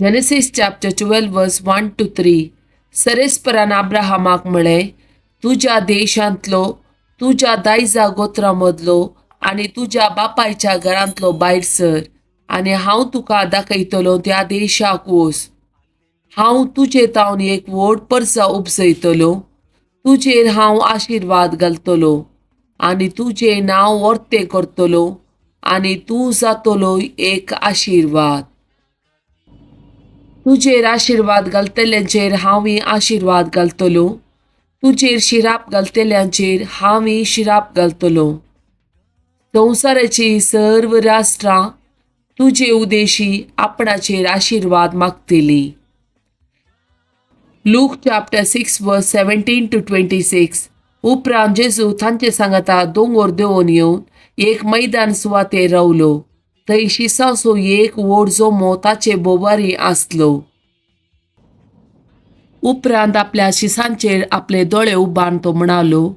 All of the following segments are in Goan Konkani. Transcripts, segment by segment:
Genesis chapter 12 verse 1 to 3. सरेस्परान अब्राहमाक म्हळें, तुज्या देशांतलो, तुज्या दायजा गोत्रा मदलो आनी तुज्या बापायच्या घरांतलो भायर सर आनी हांव तुका दाखयतलो त्या देशाक वच. हांव तुजे तावन एक व्हड परसा उपजयतलो. तुजेर हांव आशिर्वाद घालतलो आनी तुजें नांव वर्तें करतलो आनी तूं जातलो एक आशिर्वाद. तुजेर आशिर्वाद घालतल्यांचेर हांवूय आशिर्वाद घालतलो. तुजेर शिराप घालतल्यांचेर हांवूय शिराप घालतलो. संवसाराची सर्व राष्ट्रां तुजे उदेशी आपणाचेर आशिर्वाद मागतली. Luke chapter 6 verse 17 to 26. उपरांत जेजू तांचे सांगाता दोंगोर देंवोन येवन एक मैदान सुवातेर रावलो. थंय शिसांचो एक व्हड जमो ताचे बोवारी आसलो. उपरांत आपल्या शिसांचेर आपले दोळे उबारून तो म्हणालो,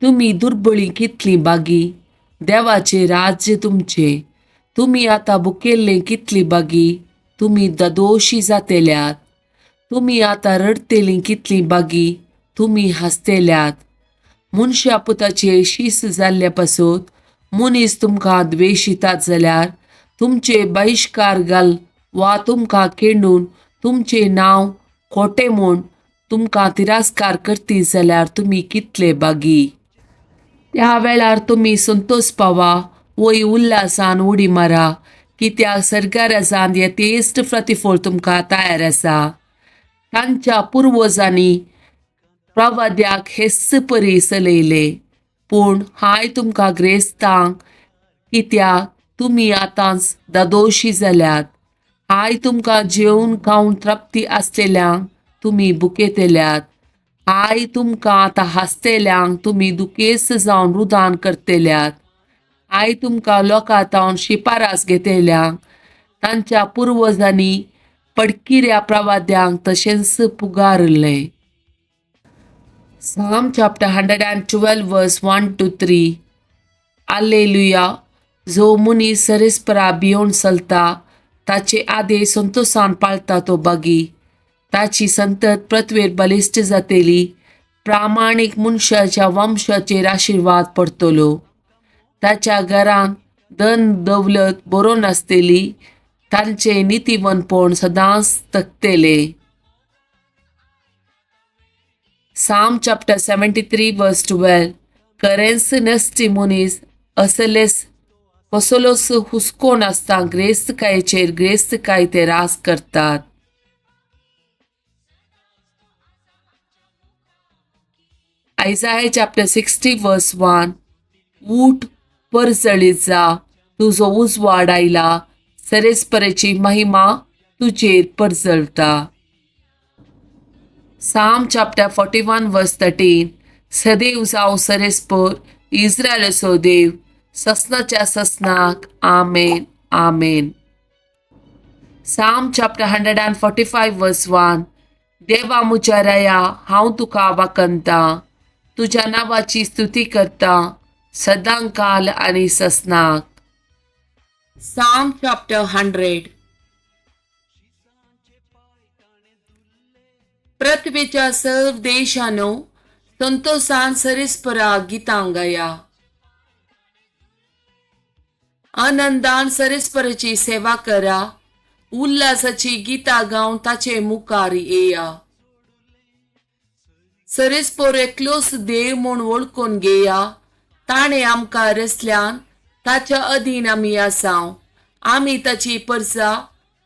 तुमी दुर्बळी कितली बागी! देवाचें राज्य तुमचें. तुमी आतां भुकेल्ले कितली बागी! तुमी ददोशी जातेल्यात. तुमी आतां रडतेली कितली बागी! तुमी हांसतेल्यात. मनशा पुताचे शीस जाल्ल्या पासत मनीस तुमकां द्वेशितात जाल्यार, तुमचे बहिश्कार घाल वा तुमकां केंडून तुमचें नांव खोटें म्हूण तुमकां तिरस्कार करती जाल्यार तुमी कितले बागी! त्या वेळार तुमी संतोश पावा वय उल्हासान उडी मारा, कित्याक सरकारासान यथेश्ट प्रतिफळ तुमकां तयार आसा. तांच्या पुर्वजांनी प्रवाद्याक हेच परी चलयले. पूण हाय तुमकां ग्रेस्तांक, कित्याक तुमी आतांच दादोशी जाल्यात. हाय तुमकां जेवन खावन तृप्ती आसलेल्यांक, तुमी भुकेतल्यात. हाय तुमकां आतां हांसतेल्यांक, तुमी दुखेस्त जावन रुदान करतेल्यात. हाय तुमकां लोकां तावन शिपारास घेतेल्यांक. तांच्या पुर्वजांनी पडकिऱ्या प्रवाद्यांक तशेंच पुगारलें. Psalm chapter 112 verse 1 to 3. Alleluia. जो मनीस सरेस्परा भियोन चलता, ताचे आदेश संतोशान पाळता तो बागी. ताची संतत पृथ्वेर बलिश्ट जातली. प्रामाणीक मनशाच्या वंशाचेर आशिर्वाद पडतलो. ताच्या घरांत धन दौलत बरोवन आसतली. तांचें नितीवंतपण सदांच तकतले. Psalm chapter 73 verse 12. खरेंच नश्टी मनीस असलेच कसलोच हुस्को नासतना ग्रेस्तकायेचेर ग्रेस्तकाय ते रास करतात. Isaiah chapter 60 verse 1. ऊठ, परजळीत जा, तुजो उजवाड आयला, सरेस्परेची महिमा तुजेर परजळटा. Psalm chapter 41 verse 13. सदैव जावं सरेस्पर, इस्रायलाचो देव, ससनाच्या ससनाक. आमेन, आमेन. Psalm chapter 145 verse 1. देवा म्हज्या राया, हांव तुका वाखणतां. तुज्या नांवाची स्तुती करता सदांकाल आनी ससनाक. Psalm chapter 100. पृथ्वीच्या सर्व देशानो, संतोषान सरेस्परा गितां गाया. आनंदान सरेस्पराची सेवा करा. उल्हासाची गितां गावन ताचे मुखार येया. सरेस्पर एकलोच देव म्हूण वळखून घेया. ताणें आमकां रचल्यान, ताच्या अधीन आमी आसाव. आमी ताची परसा,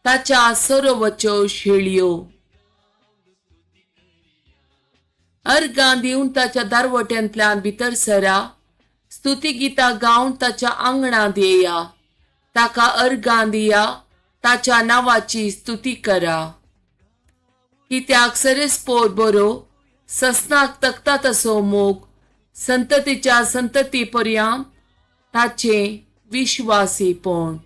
ताच्या सरोवच्यो शेळयो. अर्गां दिवन ताच्या दारवट्यांतल्यान भितर सरा. स्तुती गितां गावन ताच्या आंगणांत येया. ताका अर्गां दिया, ताच्या नांवाची स्तुती करा. कित्याक सरेस्पोर बरो, ससनाक तकता तसो मोग, संततीच्या संतती पर्यंत ताचें विश्वासीपण.